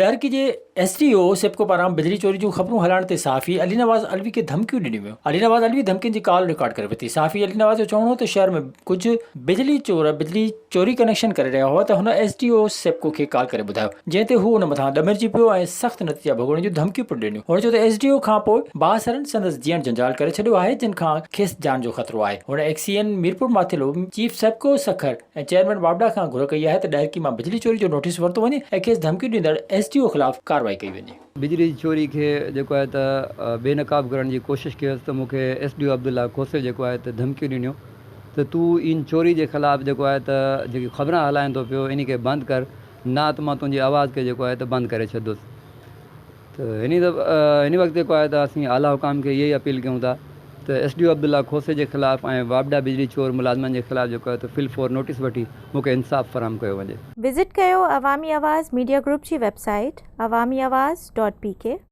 ڏهرڪي جي S D O SEPCO پاران بجلي چوري جون خبرون هلائڻ تي صحافي علي نواز علوي کي ڌمڪيون ڏنيون ويون. علي نواز علوي ڌمڪين جي ڪال رڪارڊ ڪري ورتي. صحافي علي نواز جو چوڻ هو ته شهر ۾ ڪجهه بجلي چور بجلي چوري ڪنيڪشن ڪري رهيا هئا ته هن ايس ڊي او سيپڪو کي ڪال ڪري ٻڌايو جنهن تي هو ان مٿان ڏمرجي پيو ۽ سخت نتيجا ڀوڳڻ جون ڌمڪيون پڻ ڏنيون. هن چيو ته ايس ڊي او کانپوء بااثرن سندس جيئڻ جنجال ڪري ڇڏيو آهي جن کان کيس جان جو خطرو آهي. هن XEN Mirpur Mathelo, chief SEPCO Sukkur, ۽ chairman واپڊا کان گهر ڪئي آهي ته ڏهرڪي مان بجلي چوري جو نوٽيس ورتو وڃي ۽ کيس ڌمڪيون ڏيندڙ ايس ڊي او خلاف ڪارروائي ڪئي وڃي. بجلي جي چوري کي جيڪو آهي ته بي نقاب ڪرڻ جي ڪوشش ڪيس ته مون کي ايس ڊي او عبدالله کوسي جيڪو آهي ته ڌمڪيون ڏنيون ته تون ان چوري جي خلاف جيڪو آهي ته جيڪي خبران هلائين ٿو پيو انهي کي بند ڪر نه ته مان تنهنجي آواز کي جيڪو آهي ته بند ڪري ڇڏندس ته هن وقت جيڪو آهي ته اسين اعليٰ حڪام کي اهي ئي اپيل ڪيون ٿا ته ايس ڊي او عبدالله کوسي جي خلاف ۽ واپڊا بجلي چور ملازمن جي خلاف جيڪو آهي ته في الفور نوٽيس وٺي مون کي انصاف فراهم ڪيو وڃي. وزٽ ڪيو عوامي آواز ميڊيا گروپ جي website Awami Awaz dot P K.